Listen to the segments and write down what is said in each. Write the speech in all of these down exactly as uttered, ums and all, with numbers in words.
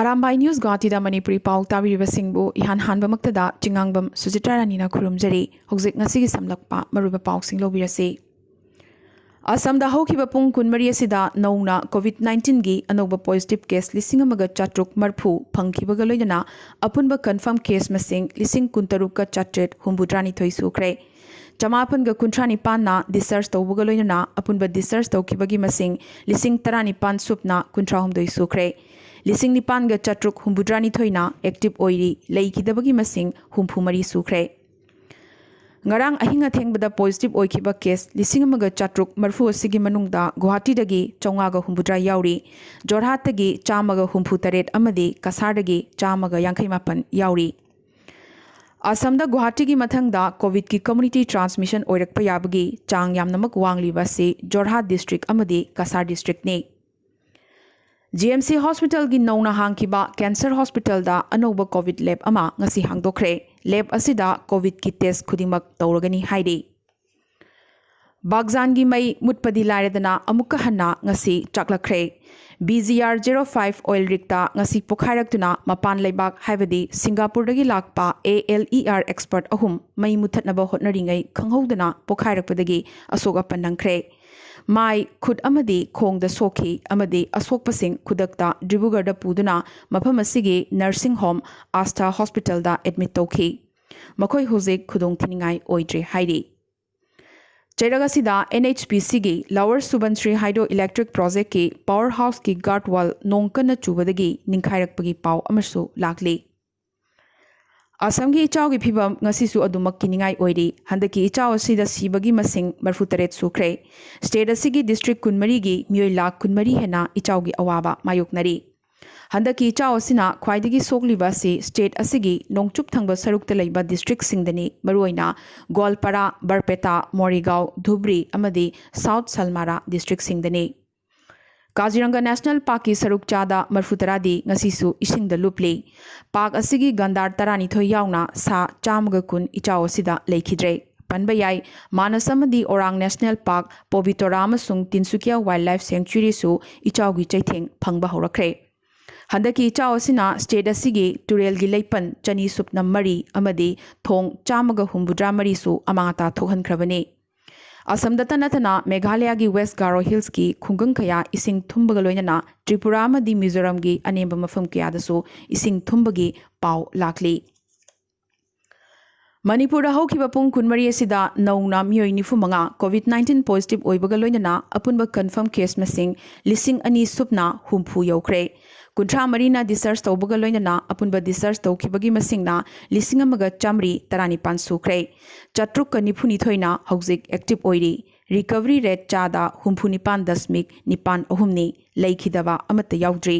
Arambai news ꯒꯨꯋꯥꯍꯥꯇꯤꯗ Manipuri ꯄꯥꯎ ꯇꯥꯕꯤꯔꯤꯕꯁꯤꯡꯕꯨ ꯏꯍꯥꯟ ꯍꯥꯟꯕꯃꯛꯇꯗ ꯆꯤꯉꯥꯡꯕꯝ ꯁꯨꯖꯤꯇꯥ ꯔꯥꯅꯤꯅ ꯈꯨꯔꯨꯝꯖꯔꯤ꯫ ꯍꯧꯖꯤꯛ ꯉꯁꯤꯒꯤ ꯁꯝꯂꯞꯄ ꯃꯔꯨꯑꯣꯏꯕ ꯄꯥꯎꯁꯤꯡ ꯂꯧꯕꯤꯔꯁꯤ꯫ ꯑꯁꯥꯝꯗ ꯍꯧꯈꯤꯕ ꯄꯨꯡ ꯀꯨꯟꯃꯔꯤ ꯑꯁꯤꯗ ꯅꯧꯅ ꯀꯣꯚꯤꯗ ꯅꯥꯏꯟꯇꯤꯟꯒꯤ ꯑꯅꯧꯕ ꯄꯣꯖꯤꯇꯤꯚ ꯀꯦꯁ ꯂꯤꯁꯤꯡ ꯑꯃꯒ ꯆꯥꯇ꯭ꯔꯨꯛ ꯃꯔꯤꯐꯨ ꯐꯪꯈꯤꯕꯒ ꯂꯣꯏꯅꯅ ꯑꯄꯨꯟꯕ ꯀꯟꯐꯥꯔꯝ ꯀꯦꯁ ꯃꯁꯤꯡ ꯂꯤꯁꯤꯡ ꯀꯨꯟꯇꯔꯨꯛꯀ ꯆꯥꯇ꯭ꯔꯦꯠ ꯍꯨꯝꯐꯨꯇꯔꯥꯅꯤꯊꯣꯏ ꯁꯨꯈ꯭ꯔꯦ꯫ ꯆꯃꯥꯄꯟꯒ ꯀꯨꯟꯊ꯭ꯔꯥ ꯅꯤꯄꯥꯟꯅ ꯗꯤꯁꯆꯥꯔꯖ ꯇꯧꯕꯒ ꯂꯣꯏꯅꯅ ꯑꯄꯨꯟꯕ ꯗꯤꯁꯆꯥꯔꯖ ꯇꯧꯈꯤꯕꯒꯤ ꯃꯁꯤꯡ ꯂꯤꯁꯤꯡ ꯇꯔꯥꯅꯤꯄꯥꯟ ꯁꯨꯞꯅ ꯀꯨꯟꯊ꯭ꯔꯥꯍꯨꯝꯗꯣꯏ ꯁꯨꯈ꯭ꯔꯦ꯫ ꯂꯤꯁꯤꯡ ꯅꯤꯄꯥꯟꯒ ꯆꯥꯇ꯭ꯔꯨꯛ ꯍꯨꯝꯐꯨꯇꯔꯥꯅꯤꯊꯣꯏꯅ ꯑꯦꯛꯇꯤꯚ ꯑꯣꯏꯔꯤ, ꯂꯩꯈꯤꯗꯕꯒꯤ ꯃꯁꯤꯡ ꯍꯨꯝꯐꯨ ꯃꯔꯤ ꯁꯨꯈ꯭ꯔꯦ꯫ ꯉꯔꯥꯡ ꯑꯍꯤꯡ ꯑꯊꯦꯡꯕꯗ ꯄꯣꯖꯤꯇꯤꯚ ꯑꯣꯏꯈꯤꯕ ꯀꯦꯁ ꯂꯤꯁꯤꯡ ꯑꯃꯒ ꯆꯥꯇ꯭ꯔꯨꯛ ꯃꯔꯤꯐꯨ ꯑꯁꯤꯒꯤ ꯃꯅꯨꯡꯗ ꯒꯨꯋꯥꯍꯥꯇꯤꯗꯒꯤ ꯆꯥꯝꯃꯉꯥꯒ ꯍꯨꯝꯐꯨꯇꯔꯥ ꯌꯥꯎꯔꯤ, ꯖꯣꯔꯍꯥꯠꯇꯒꯤ ꯆꯥꯝꯃꯒ ꯍꯨꯝꯐꯨ ꯇꯔꯦꯠ ꯑꯃꯗꯤ ꯀꯁꯥꯔꯗꯒꯤ ꯆꯥꯝꯃꯒ ꯌꯥꯡꯈꯩ ꯃꯥꯄꯟ ꯌꯥꯎꯔꯤ꯫ ꯑꯁꯥꯝꯗ ꯒꯨꯋꯥꯍꯥꯇꯤꯒꯤ ꯃꯊꯪꯗ ꯀꯣꯚꯤꯗꯀꯤ ꯀꯝꯃ꯭ꯌꯨꯅꯤꯇꯤ ꯇ꯭ꯔꯥꯟꯁꯃꯤꯁꯟ ꯑꯣꯏꯔꯛꯄ ꯌꯥꯕꯒꯤ ꯆꯥꯡ ꯌꯥꯝꯅꯃꯛ ꯋꯥꯡꯂꯤꯕ ꯑꯁꯤ ꯖꯣꯔꯍꯥꯠ ꯗꯤꯁꯇ꯭ꯔꯤꯛ ꯑꯃꯗꯤ ꯀꯁꯥꯔ ꯗꯤꯁꯇ꯭ꯔꯤꯛꯅꯤ꯫ ꯖꯤ ꯑꯦꯝ ꯁꯤ ꯍꯣꯁꯄꯤꯇꯥꯜꯒꯤ ꯅꯧꯅ ꯍꯥꯡꯈꯤꯕ ꯀꯦꯟꯁꯔ ꯍꯣꯁꯄꯤꯇꯥꯜꯗ ꯑꯅꯧꯕ ꯀꯣꯚꯤꯗ ꯂꯦꯕ ꯑꯃ ꯉꯁꯤ ꯍꯥꯡꯗꯣꯛꯈ꯭ꯔꯦ꯫ ꯂꯦꯕ ꯑꯁꯤꯗ ꯀꯣꯚꯤꯗꯀꯤ ꯇꯦꯁ ꯈꯨꯗꯤꯡꯃꯛ ꯇꯧꯔꯒꯅꯤ ꯍꯥꯏꯔꯤ꯫ ꯕꯥꯒꯖꯥꯟꯒꯤ ꯃꯩ ꯃꯨꯠꯄꯗꯤ ꯂꯥꯏꯔꯗꯅ ꯑꯃꯨꯛꯀ ꯍꯟꯅ ꯉꯁꯤ ꯆꯥꯛꯂꯛꯈ꯭ꯔꯦ꯫ B G R zero five oil ꯔꯤꯛꯇ ꯉꯁꯤ ꯄꯣꯈꯥꯏꯔꯛꯇꯨꯅ ꯃꯄꯥꯟ ꯂꯩꯕꯥꯛ ꯍꯥꯏꯕꯗꯤ ꯁꯤꯡꯒꯥꯄꯨꯔꯗꯒꯤ ꯂꯥꯛꯄ A L E R expert ꯑꯍꯨꯝ ꯃꯩ ꯃꯨꯊꯠꯅꯕ ꯍꯣꯠꯅꯔꯤꯉꯩ ꯈꯪꯍꯧꯗꯅ ꯄꯣꯈꯥꯏꯔꯛꯄꯗꯒꯤ ꯑꯁꯣꯛ ꯑꯄꯟ ꯅꯪꯈ꯭ꯔꯦ꯫ ꯃꯥꯏ, ꯈꯨꯠ ꯑꯃꯗꯤ ꯈꯣꯡꯗ ꯁꯣꯛꯈꯤ ꯑꯃꯗꯤ ꯑꯁꯣꯛꯄꯁꯤꯡ ꯈꯨꯗꯛꯇ ꯗꯤꯕ꯭ꯔꯨꯒꯔꯗ ꯄꯨꯗꯨꯅ ꯃꯐꯝ ꯑꯁꯤꯒꯤ ꯅꯔꯁꯤꯡ ꯍꯣꯝ ꯑꯥꯁꯊꯥ ꯍꯣꯁꯄꯤꯇꯥꯜꯗ ꯑꯦꯗꯃꯤꯠ ꯇꯧꯈꯤ꯫ ꯃꯈꯣꯏ ꯍꯧꯖꯤꯛ ꯈꯨꯗꯣꯡ ꯊꯤꯅꯤꯡꯉꯥꯏ ꯑꯣꯏꯗ꯭ꯔꯦ ꯍꯥꯏꯔꯤ꯫ ꯆꯩꯔꯛ ꯑꯁꯤꯗ ꯑꯦꯟ ꯑꯩꯆ ꯄꯤ ꯁꯤꯒꯤ ꯂꯋꯔ ꯁꯨꯕꯟꯁ꯭ꯔꯤ ꯍꯥꯏꯗ꯭ꯔꯣ ꯏꯂꯦꯛꯇ꯭ꯔꯤꯛ ꯄ꯭ꯔꯣꯖꯦꯛꯀꯤ ꯄꯥꯋꯔ ꯍꯥꯎꯁꯀꯤ ꯒꯥꯔꯗ ꯋꯥꯜ ꯅꯣꯡ ꯀꯟꯅ ꯆꯨꯕꯗꯒꯤ ꯅꯤꯡꯈꯥꯏꯔꯛꯄꯒꯤ ꯄꯥꯎ ꯑꯃꯁꯨ ꯂꯥꯛꯂꯤ꯫ ꯑꯁꯥꯝꯒꯤ ꯏꯆꯥꯎꯒꯤ ꯐꯤꯕꯝ ꯉꯁꯤꯁꯨ ꯑꯗꯨꯃꯛ ꯀꯤꯅꯤꯡꯉꯥꯏ ꯑꯣꯏꯔꯤ꯫ ꯍꯟꯗꯛꯀꯤ ꯏꯆꯥꯎ ꯑꯁꯤꯗ ꯁꯤꯕꯒꯤ ꯃꯁꯤꯡ ꯃꯔꯤꯐꯨꯇꯔꯦꯠ ꯁꯨꯈ꯭ꯔꯦ꯫ ꯁ꯭ꯇꯦꯠ ꯑꯁꯤꯒꯤ ꯗꯤꯁꯇ꯭ꯔꯤꯛ ꯀꯨꯟꯃꯔꯤꯒꯤ ꯃꯤꯑꯣꯏ ꯂꯥꯈ ꯀꯨꯟꯃꯔꯤ ꯍꯦꯟꯅ ꯏꯆꯥꯎꯒꯤ ꯑꯋꯥꯕ ꯃꯥꯌꯣꯛꯅꯔꯤ꯫ ꯍꯟꯗꯛꯀꯤ ꯏꯆꯥꯎ ꯑꯁꯤꯅ ꯈ꯭ꯋꯥꯏꯗꯒꯤ ꯁꯣꯛꯂꯤꯕ ꯑꯁꯤ ꯁ꯭ꯇꯦꯠ ꯑꯁꯤꯒꯤ ꯅꯣꯡꯆꯨꯞ ꯊꯪꯕ ꯁꯔꯨꯛꯇ ꯂꯩꯕ ꯗꯤꯁꯇ꯭ꯔꯤꯛꯁꯤꯡꯗꯅꯤ, ꯃꯔꯨꯑꯣꯏꯅ ꯒꯣꯜꯄꯥꯔꯥ, ꯕꯔꯄꯦꯇꯥ, ꯃꯣꯔꯤꯒꯥꯎ, ꯙꯨꯕ꯭ꯔꯤ ꯑꯃꯗꯤ ꯁꯥꯎꯠ ꯁꯜꯃꯥꯔꯥ ꯗꯤꯁꯇ꯭ꯔꯤꯛꯁꯤꯡꯗꯅꯤ꯫ ꯀꯥꯖꯤꯔꯪꯒ ꯅꯦꯁꯅꯦꯜ ꯄꯥꯔꯛꯀꯤ ꯁꯔꯨꯛ ꯆꯥꯗ ꯃꯔꯤꯐꯨꯇꯔꯥꯗꯤ ꯉꯁꯤꯁꯨ ꯏꯁꯤꯡꯗ ꯂꯨꯞꯂꯤ꯫ ꯄꯥꯔꯛ ꯑꯁꯤꯒꯤ ꯒꯟꯗꯥꯔ ꯇꯔꯥꯅꯤꯊꯣꯏ ꯌꯥꯎꯅ ꯁꯥ ꯆꯥꯝꯃꯒ ꯀꯨꯟ ꯏꯆꯥꯎ ꯑꯁꯤꯗ ꯂꯩꯈꯤꯗ꯭ꯔꯦ꯫ ꯄꯟꯕ ꯌꯥꯏ, ꯃꯥꯅꯁ ꯑꯃꯗꯤ ꯑꯣꯔꯥꯡ ꯅꯦꯁꯅꯦꯜ ꯄꯥꯔꯛ, ꯄꯣꯕꯤꯇꯣꯔꯥ ꯑꯃꯁꯨꯡ ꯇꯤꯟꯁꯨꯀꯤꯌꯥ ꯋꯥꯏꯜꯗ ꯂꯥꯏꯐ ꯁꯦꯡꯆꯨꯔꯤꯁꯨ ꯏꯆꯥꯎꯒꯤ ꯆꯩꯊꯦꯡ ꯐꯪꯕ ꯍꯧꯔꯛꯈ꯭ꯔꯦ꯫ ꯍꯟꯗꯛꯀꯤ ꯏꯆꯥꯎ ꯑꯁꯤꯅ state ꯑꯁꯤꯒꯤ ꯇꯨꯔꯦꯜꯒꯤ ꯂꯩꯄꯟ ꯆꯅꯤ ꯁꯨꯞꯅ ꯃꯔꯤ ꯑꯃꯗꯤ ꯊꯣꯡ ꯆꯥꯝꯃꯒ ꯍꯨꯝꯐꯨꯇꯔꯥ ꯃꯔꯤꯁꯨ ꯑꯃꯥꯡ ꯑꯇꯥ ꯊꯣꯛꯍꯟꯈ꯭ꯔꯕꯅꯤ꯫ ꯑꯁꯥꯝꯗꯇ ꯅꯠꯇꯅ ꯃꯦꯘꯥꯂꯌꯥꯒꯤ West Garo Hillsꯀꯤ ꯈꯨꯡꯒꯪ ꯀꯌꯥ ꯏꯁꯤꯡ ꯊꯨꯝꯕꯒ ꯂꯣꯏꯅꯅ ꯇ꯭ꯔꯤꯄꯨꯔꯥ ꯑꯃꯗꯤ ꯃꯤꯖꯣꯔꯥꯝꯒꯤ ꯑꯅꯦꯝꯕ ꯃꯐꯝ ꯀꯌꯥꯗꯁꯨ ꯏꯁꯤꯡ ꯊꯨꯝꯕꯒꯤ ꯄꯥꯎ ꯂꯥꯛꯂꯤ꯫ ꯃꯅꯤꯄꯨꯔꯗ ꯍꯧꯈꯤꯕ ꯄꯨꯡ ꯀꯨꯟꯃꯔꯤ ꯑꯁꯤꯗ ꯅꯧꯅ ꯃꯤꯑꯣꯏ ꯅꯤꯐꯨ ꯃꯉꯥ COVID nineteen positive ꯑꯣꯏꯕꯒ ꯂꯣꯏꯅꯅ ꯑꯄꯨꯟꯕ confirm case ꯃꯁꯤꯡ ꯂꯤꯁꯤꯡ ꯑꯅꯤ ꯁꯨꯞꯅ ꯍꯨꯝꯐꯨ ꯌꯧꯈ꯭ꯔꯦ꯫ ꯀꯨꯟꯊ꯭ꯔꯥ ꯃꯔꯤꯅ discharge ꯇꯧꯕꯒ ꯂꯣꯏꯅꯅ ꯑꯄꯨꯟꯕ discharge ꯇꯧꯈꯤꯕꯒꯤ ꯃꯁꯤꯡꯅ ꯂꯤꯁꯤꯡ ꯑꯃꯒ ꯆꯥꯃꯔꯤ ꯇꯔꯥꯅꯤꯄꯥꯟ ꯁꯨꯈ꯭ꯔꯦ꯫ ꯆꯥꯇ꯭ꯔꯨꯛꯀ ꯅꯤꯐꯨꯅꯤꯊꯣꯏꯅ ꯍꯧꯖꯤꯛ active ꯑꯣꯏꯔꯤ꯫ Recovery rate ꯆꯥꯗ ꯍꯨꯝꯐꯨꯅꯤꯄꯥꯟ ꯗꯁꯃꯤꯛ ꯅꯤꯄꯥꯟ ꯑꯍꯨꯝꯅꯤ꯫ ꯂꯩꯈꯤꯗꯕ ꯑꯃꯠꯇ ꯌꯥꯎꯗ꯭ꯔꯤ꯫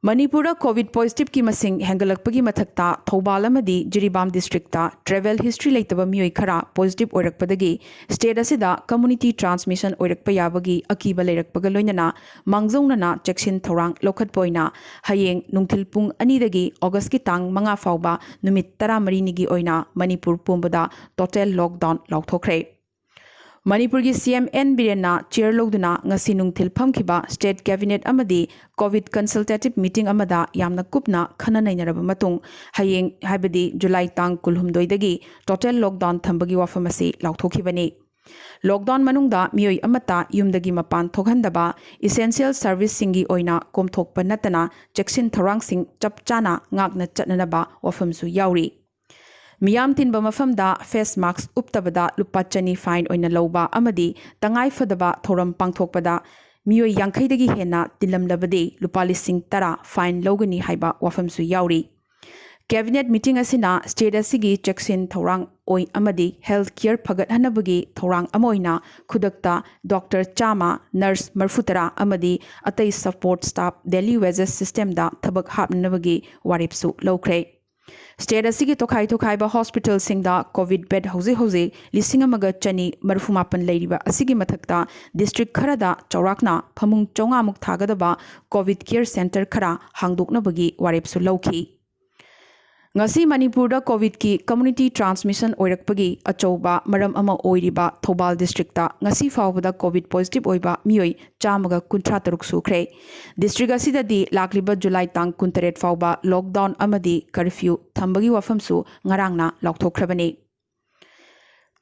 ꯃꯅꯤꯄꯨꯔꯗ COVID positiveꯀꯤ ꯃꯁꯤꯡ ꯍꯦꯟꯒꯠꯂꯛꯄꯒꯤ ꯃꯊꯛꯇ ꯊꯧꯕꯥꯜ ꯑꯃꯗꯤ ꯖꯤꯔꯤꯕꯥꯝ districtꯇ travel history ꯂꯩꯇꯕ ꯃꯤꯑꯣꯏ ꯈꯔ positive ꯑꯣꯏꯔꯛꯄꯗꯒꯤ state ꯑꯁꯤꯗ community transmission ꯑꯣꯏꯔꯛꯄ ꯌꯥꯕꯒꯤ ꯑꯀꯤꯕ ꯂꯩꯔꯛꯄꯒ ꯂꯣꯏꯅꯅ ꯃꯥꯡꯖꯧꯅꯅ ꯆꯦꯛꯁꯤꯟ ꯊꯧꯔꯥꯡ ꯂꯧꯈꯠꯄ ꯑꯣꯏꯅ ꯍꯌꯦꯡ ꯅꯨꯡꯊꯤꯜ ꯄꯨꯡ ꯑꯅꯤꯗꯒꯤ Augustꯀꯤ ꯇꯥꯡ ꯃꯉꯥ ꯐꯥꯎꯕ ꯅꯨꯃꯤꯠ ꯇꯔꯥꯃꯔꯤꯅꯤꯒꯤ ꯑꯣꯏꯅ ꯃꯅꯤꯄꯨꯔ ꯄꯨꯝꯕꯗ total lockdown ꯂꯥꯎꯊꯣꯛꯈ꯭ꯔꯦ꯫ ꯃꯅꯤꯄꯨꯔꯒꯤ CM N ꯕꯤꯔꯦꯟꯅ chair ꯂꯧꯗꯨꯅ ꯉꯁꯤ ꯅꯨꯡꯊꯤꯜ ꯐꯝꯈꯤꯕ state cabinet ꯑꯃꯗꯤ COVID consultative meeting ꯑꯃꯗ ꯌꯥꯝꯅ ꯀꯨꯞꯅ ꯈꯟꯅ ꯅꯩꯅꯔꯕ ꯃꯇꯨꯡ, ꯍꯌꯦꯡ ꯍꯥꯏꯕꯗꯤ July ꯇꯥꯡ ꯀꯨꯟꯍꯨꯝꯗꯣꯏꯗꯒꯤ total lockdown ꯊꯝꯕꯒꯤ ꯋꯥꯐꯝ ꯑꯁꯤ ꯂꯥꯎꯊꯣꯛꯈꯤꯕꯅꯤ꯫ Lockdown ꯃꯅꯨꯡꯗ ꯃꯤꯑꯣꯏ ꯑꯃꯠꯇ ꯌꯨꯝꯗꯒꯤ ꯃꯄꯥꯟ ꯊꯣꯛꯍꯟꯗꯕ, essential serviceꯁꯤꯡꯒꯤ ꯑꯣꯏꯅ ꯀꯣꯝꯊꯣꯛꯄ ꯅꯠꯇꯅ ꯆꯦꯛꯁꯤꯟ ꯊꯧꯔꯥꯡꯁꯤꯡ ꯆꯞ ꯆꯥꯅ ꯉꯥꯛꯅ ꯆꯠꯅꯅꯕ ꯋꯥꯐꯝꯁꯨ ꯌꯥꯎꯔꯤ꯫ ꯃꯤꯌꯥꯝ ꯇꯤꯟꯕ ꯃꯐꯝꯗ face mask ꯎꯞꯇꯕꯗ ꯂꯨꯄꯥ ꯆꯅꯤ fine ꯑꯣꯏꯅ ꯂꯧꯕ ꯑꯃꯗꯤ ꯇꯉꯥꯏ ꯐꯗꯕ ꯊꯧꯔꯝ ꯄꯥꯡꯊꯣꯛꯄꯗ ꯃꯤꯑꯣꯏ ꯌꯥꯡꯈꯩꯗꯒꯤ ꯍꯦꯟꯅ ꯇꯤꯜꯂꯝꯂꯕꯗꯤ ꯂꯨꯄꯥ ꯂꯤꯁꯤꯡ ꯇꯔꯥ fine ꯂꯧꯒꯅꯤ ꯍꯥꯏꯕ ꯋꯥꯐꯝꯁꯨ ꯌꯥꯎꯔꯤ꯫ Cabinet meeting ꯑꯁꯤꯅ state ꯑꯁꯤꯒꯤ ꯆꯦꯛꯁꯤꯟ ꯊꯧꯔꯥꯡ ꯑꯣꯏ ꯑꯃꯗꯤ health care ꯐꯒꯠꯍꯟꯅꯕꯒꯤ ꯊꯧꯔꯥꯡ ꯑꯃ ꯑꯣꯏꯅ ꯈꯨꯗꯛꯇ doctor ꯆꯥꯝꯃ, nurse ꯃꯔꯤꯐꯨꯇꯔꯥ ꯑꯃꯗꯤ ꯑꯇꯩ support staff daily wages systemꯗ ꯊꯕꯛ ꯍꯥꯞꯅꯅꯕꯒꯤ ꯋꯥꯔꯦꯞꯁꯨ ꯂꯧꯈ꯭ꯔꯦ꯫ State ꯑꯁꯤꯒꯤ ꯇꯣꯈꯥꯏ ꯇꯣꯈꯥꯏꯕ hospitalꯁꯤꯡꯗ COVID bed ꯍꯧꯖꯤꯛ ꯍꯧꯖꯤꯛ ꯂꯤꯁꯤꯡ ꯑꯃꯒ ꯆꯅꯤ ꯃꯔꯤꯐꯨ ꯃꯥꯄꯟ ꯂꯩꯔꯤꯕ ꯑꯁꯤꯒꯤ ꯃꯊꯛꯇ district ꯈꯔꯗ ꯆꯥꯎꯔꯥꯛꯅ ꯐꯃꯨꯡ ꯆꯥꯝꯃꯉꯥꯃꯨꯛ ꯊꯥꯒꯗꯕ COVID care center ꯈꯔ ꯍꯥꯡꯗꯣꯛꯅꯕꯒꯤ ꯋꯥꯔꯦꯞꯁꯨ ꯂꯧꯈꯤ꯫ ꯉꯁꯤ ꯃꯅꯤꯄꯨꯔꯗ ꯀꯣꯚꯤꯗꯀꯤ ꯀꯝꯃ꯭ꯌꯨꯅꯤꯇꯤ ꯇ꯭ꯔꯥꯟꯁꯃꯤꯁꯟ ꯑꯣꯏꯔꯛꯄꯒꯤ ꯑꯆꯧꯕ ꯃꯔꯝ ꯑꯃ ꯑꯣꯏꯔꯤꯕ ꯊꯧꯕꯥꯜ ꯗꯤꯁꯇ꯭ꯔꯤꯛꯇ ꯉꯁꯤ ꯐꯥꯎꯕꯗ ꯀꯣꯚꯤꯗ ꯄꯣꯖꯤꯇꯤꯚ ꯑꯣꯏꯕ ꯃꯤꯑꯣꯏ ꯆꯥꯝꯃꯒ ꯀꯨꯟꯊ꯭ꯔꯥ ꯇꯔꯨꯛ ꯁꯨꯈ꯭ꯔꯦ꯫ ꯗꯤꯁꯇ꯭ꯔꯤꯛ ꯑꯁꯤꯗꯗꯤ ꯂꯥꯛꯂꯤꯕ ꯖꯨꯂꯥꯏ ꯇꯥꯡ ꯀꯨꯟꯇꯔꯦꯠ ꯐꯥꯎꯕ ꯂꯣꯛꯗꯥꯎꯟ ꯑꯃꯗꯤ ꯀꯔꯐ꯭ꯌꯨ ꯊꯝꯕꯒꯤ ꯋꯥꯐꯝꯁꯨ ꯉꯔꯥꯡꯅ ꯂꯥꯎꯊꯣꯛꯈ꯭ꯔꯕꯅꯤ꯫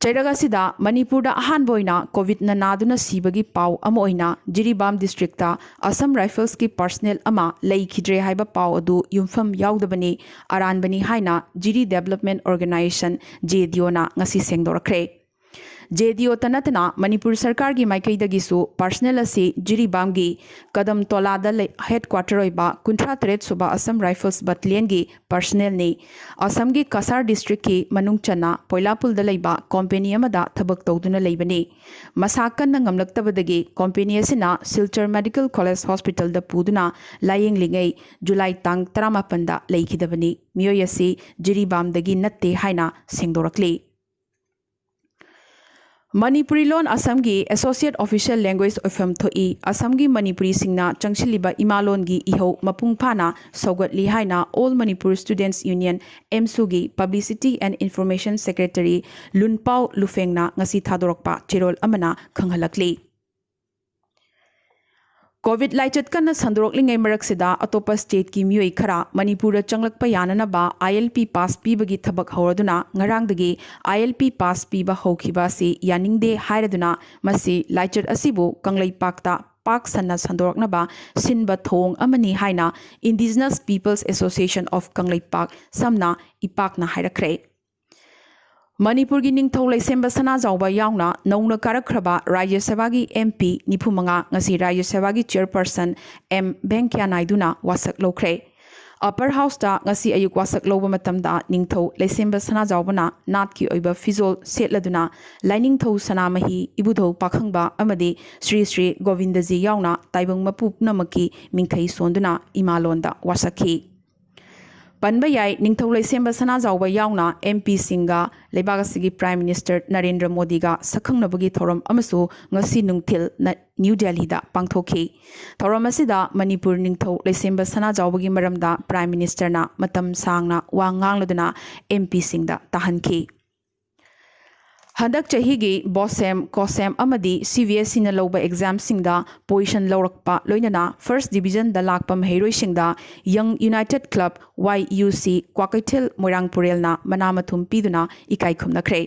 ꯆꯩꯔꯛ ꯑꯁꯤꯗ ꯃꯅꯤꯄꯨꯔꯗ ꯑꯍꯥꯟꯕ ꯑꯣꯏꯅ ꯀꯣꯚꯤꯗꯅ ꯅꯥꯗꯨꯅ ꯁꯤꯕꯒꯤ ꯄꯥꯎ ꯑꯃ ꯑꯣꯏꯅ ꯖꯤꯔꯤꯕꯥꯝ ꯗꯤꯁꯇ꯭ꯔꯤꯛꯇ ꯑꯁꯝ ꯔꯥꯏꯐꯜꯁꯀꯤ ꯄꯔꯁꯅꯦꯜ ꯑꯃ ꯂꯩꯈꯤꯗ꯭ꯔꯦ ꯍꯥꯏꯕ ꯄꯥꯎ ꯑꯗꯨ ꯌꯨꯝꯐꯝ ꯌꯥꯎꯗꯕꯅꯤ, ꯑꯔꯥꯟꯕꯅꯤ ꯍꯥꯏꯅ ꯖꯤꯔꯤ ꯗꯦꯕꯂꯞꯃꯦꯟ ꯑꯣꯔꯒꯅꯥꯏꯖꯦꯁꯟ, ꯖꯦꯗꯤꯑꯣꯅ ꯉꯁꯤ ꯁꯦꯡꯗꯣꯔꯛꯈ꯭ꯔꯦ꯫ ꯖꯦꯗꯤꯑꯣꯇ ꯅꯠꯇꯅ ꯃꯅꯤꯄꯨꯔ ꯁꯔꯀꯥꯔꯒꯤ ꯃꯥꯏꯀꯩꯗꯒꯤꯁꯨ ꯄꯔꯁꯅꯦꯜ ꯑꯁꯤ ꯖꯤꯔꯤꯕꯥꯝꯒꯤ ꯀꯗꯝꯇꯣꯂꯥꯗ ꯂꯩ-, ꯍꯦꯗꯀ꯭ꯋꯥꯇꯔ ꯑꯣꯏꯕ ꯀꯨꯟꯊ꯭ꯔꯥ ꯇꯔꯦꯠ ꯁꯨꯕ ꯑꯁꯝ ꯔꯥꯏꯐꯜꯁ ꯕꯠꯇꯂꯤꯌꯟꯒꯤ ꯄꯔꯁꯅꯦꯜꯅꯤ꯫ ꯑꯁꯝꯒꯤ ꯀꯁꯥꯔ ꯗꯤꯁꯇ꯭ꯔꯤꯛꯀꯤ ꯃꯅꯨꯡ ꯆꯟꯅ ꯄꯣꯏꯂꯥꯄꯨꯜꯗ ꯂꯩꯕ ꯀꯣꯝꯄꯦꯅꯤ ꯑꯃꯗ ꯊꯕꯛ ꯇꯧꯗꯨꯅ ꯂꯩꯕꯅꯤ꯫ ꯃꯁꯥ ꯀꯟꯅ ꯉꯝꯂꯛꯇꯕꯗꯒꯤ ꯀꯣꯝꯄꯦꯅꯤ ꯑꯁꯤꯅ ꯁꯤꯜꯆꯔ ꯃꯦꯗꯤꯀꯦꯜ ꯀꯣꯂꯦꯖ ꯍꯣꯁꯄꯤꯇꯥꯜꯗ ꯄꯨꯗꯨꯅ ꯂꯥꯌꯦꯡꯂꯤꯉꯩ ꯖꯨꯂꯥꯏ ꯇꯥꯡ ꯇꯔꯥꯃꯥꯄꯟꯗ ꯂꯩꯈꯤꯗꯕꯅꯤ꯫ ꯃꯤꯑꯣꯏ ꯑꯁꯤ ꯖꯤꯔꯤꯕꯥꯝꯗꯒꯤ ꯅꯠꯇꯦ ꯍꯥꯏꯅ ꯁꯦꯡꯗꯣꯔꯛꯂꯤ꯫ ꯃꯅꯤꯄꯨꯔꯤ ꯂꯣꯟ ꯑꯁꯝꯒꯤ ꯑꯦꯁꯣꯁꯤꯌꯦꯠ ꯑꯣꯐꯤꯁꯤꯌꯦꯜ ꯂꯦꯡꯒ꯭ꯋꯦꯖ ꯑꯣꯏꯐꯝ ꯊꯣꯛꯏ꯫ ꯑꯁꯝꯒꯤ ꯃꯅꯤꯄꯨꯔꯤꯁꯤꯡꯅ ꯆꯪꯁꯤꯜꯂꯤꯕ ꯏꯃꯥꯂꯣꯟꯒꯤ ꯏꯍꯧ ꯃꯄꯨꯡ ꯐꯥꯅ ꯁꯧꯒꯠꯂꯤ ꯍꯥꯏꯅ All Manipur Students Union, ꯑꯦꯝꯁꯨꯒꯤ Publicity and Information Secretary ꯂꯨꯟꯄꯥꯎ ꯂꯨꯐꯦꯡꯅ ꯉꯁꯤ ꯊꯥꯗꯣꯔꯛꯄ ꯆꯦꯔꯣꯜ ꯑꯃꯅ ꯈꯪꯍꯜꯂꯛꯂꯤ꯫ ꯀꯣꯚꯤꯗ ꯂꯥꯏꯆꯠ ꯀꯟꯅ ꯁꯟꯗꯣꯔꯛꯂꯤꯉꯩ ꯃꯔꯛꯁꯤꯗ ꯑꯇꯣꯞꯄ ꯁ꯭ꯇꯦꯠꯀꯤ ꯃꯤꯑꯣꯏ ꯈꯔ ꯃꯅꯤꯄꯨꯔꯗ ꯆꯪꯂꯛꯄ ꯌꯥꯅꯅꯕ ILP pass ꯄꯤꯕꯒꯤ ꯊꯕꯛ ꯍꯧꯔꯗꯨꯅ ꯉꯔꯥꯡꯗꯒꯤ ILP pass ꯄꯤꯕ ꯍꯧꯈꯤꯕ ꯑꯁꯤ ꯌꯥꯅꯤꯡꯗꯦ ꯍꯥꯏꯔꯗꯨꯅ ꯃꯁꯤ ꯂꯥꯏꯆꯠ ꯑꯁꯤꯕꯨ ꯀꯪꯂꯩꯄꯥꯛꯇ ꯄꯥꯛ ꯁꯟꯅ ꯁꯟꯗꯣꯔꯛꯅꯕ ꯁꯤꯟꯕ ꯊꯧꯑꯣꯡ ꯑꯃꯅꯤ ꯍꯥꯏꯅ Indigenous Peoples Association of Kangleipak, ꯁꯝꯅ ꯏꯄꯥꯛꯅ ꯍꯥꯏꯔꯛꯈ꯭ꯔꯦ꯫ ꯃꯅꯤꯄꯨꯔꯒꯤ ꯅꯤꯡꯊꯧ ꯂꯩꯁꯦꯝꯕ ꯁꯅꯥꯖꯥꯎꯕ ꯌꯥꯎꯅ ꯅꯧꯅ ꯀꯥꯔꯛꯈ꯭ꯔꯕ ꯔꯥꯖ꯭ꯌ ꯁꯚꯥꯒꯤ MP ꯅꯤꯐꯨ ꯃꯉꯥ ꯉꯁꯤ ꯔꯥꯖ꯭ꯌ ꯁꯚꯥꯒꯤ chairperson ꯑꯦꯝ ꯚꯦꯡꯀꯌꯥ ꯅꯥꯏꯗꯨꯅ ꯋꯥꯁꯛ ꯂꯧꯈ꯭ꯔꯦ꯫ Upper Houseꯇ ꯉꯁꯤ ꯑꯌꯨꯛ ꯋꯥꯁꯛ ꯂꯧꯕ ꯃꯇꯝꯗ ꯅꯤꯡꯊꯧ ꯂꯩꯁꯦꯝꯕ ꯁꯅꯥꯖꯥꯎꯕꯅ ꯅꯥꯠꯀꯤ ꯑꯣꯏꯕ ꯐꯤꯖꯣꯜ ꯁꯦꯠꯂꯗꯨꯅ ꯂꯥꯏꯅꯤꯡꯊꯧ ꯁꯅꯥꯃꯍꯤ, ꯏꯕꯨꯙꯧ ꯄꯥꯈꯪꯕ ꯑꯃꯗꯤ ꯁ꯭ꯔꯤ ꯁ꯭ꯔꯤ ꯒꯣꯕꯤꯟꯗꯖꯤ ꯌꯥꯎꯅ ꯇꯥꯏꯕꯪ ꯃꯄꯨ ꯄꯨꯝꯅꯃꯛꯀꯤ ꯃꯤꯡꯊꯩ ꯁꯣꯟꯗꯨꯅ ꯏꯃꯥꯂꯣꯟꯗ ꯋꯥꯁꯛꯈꯤ꯫ ꯄꯟꯕ ꯌꯥꯏ, ꯅꯤꯡꯊꯧ ꯂꯩꯁꯦꯝꯕ ꯁꯅꯥꯖꯥꯎꯕ ꯌꯥꯎꯅ ꯑꯦꯝ ꯄꯤꯁꯤꯡꯒ ꯂꯩꯕꯥꯛ ꯑꯁꯤꯒꯤ ꯄ꯭ꯔꯥꯏꯝ ꯃꯤꯅꯤꯁꯇꯔ ꯅꯔꯦꯟꯗ꯭ꯔ ꯃꯣꯗꯤꯒ ꯁꯛꯈꯪꯅꯕꯒꯤ ꯊꯧꯔꯝ ꯑꯃꯁꯨ ꯉꯁꯤ ꯅꯨꯡꯊꯤꯜ ꯅ-, ꯅ꯭ꯌꯨ ꯗꯦꯜꯂꯤꯗ ꯄꯥꯡꯊꯣꯛꯈꯤ꯫ ꯊꯧꯔꯝ ꯑꯁꯤꯗ ꯃꯅꯤꯄꯨꯔ ꯅꯤꯡꯊꯧ ꯂꯩꯁꯦꯝꯕ ꯁꯅꯥꯖꯥꯎꯕꯒꯤ ꯃꯔꯝꯗ ꯄ꯭ꯔꯥꯏꯝ ꯃꯤꯅꯤꯁꯇꯔꯅ ꯃꯇꯝ ꯁꯥꯡꯅ ꯋꯥ ꯉꯥꯡꯂꯗꯨꯅ ꯑꯦꯝ ꯄꯤꯁꯤꯡꯗ ꯇꯥꯍꯟꯈꯤ꯫ ꯍꯟꯗꯛ ꯆꯍꯤꯒꯤ ꯕꯣꯁꯦꯝ, ꯀꯣꯁꯦꯝ ꯑꯃꯗꯤ ꯁꯤ ꯕꯤ ꯑꯦꯁ ꯏꯅ ꯂꯧꯕ ꯑꯦꯛꯖꯥꯝꯁꯤꯡꯗ ꯄꯣꯖꯤꯁꯟ ꯂꯧꯔꯛꯄ, ꯂꯣꯏꯅꯅ ꯐꯥꯔꯁ ꯗꯤꯕꯤꯖꯟꯗ ꯂꯥꯛꯄ ꯃꯍꯩꯔꯣꯏꯁꯤꯡꯗ ꯌꯪ ꯌꯨꯅꯥꯏꯇꯦꯗ ꯀ꯭ꯂꯕ, ꯋꯥꯏ ꯌꯨ ꯁꯤ, ꯀ꯭ꯋꯥꯀꯩꯊꯦꯜ ꯃꯣꯏꯔꯥꯡ ꯄꯨꯔꯦꯜꯅ ꯃꯅꯥ ꯃꯊꯨꯝ ꯄꯤꯗꯨꯅ ꯏꯀꯥꯏ ꯈꯨꯝꯅꯈ꯭ꯔꯦ꯫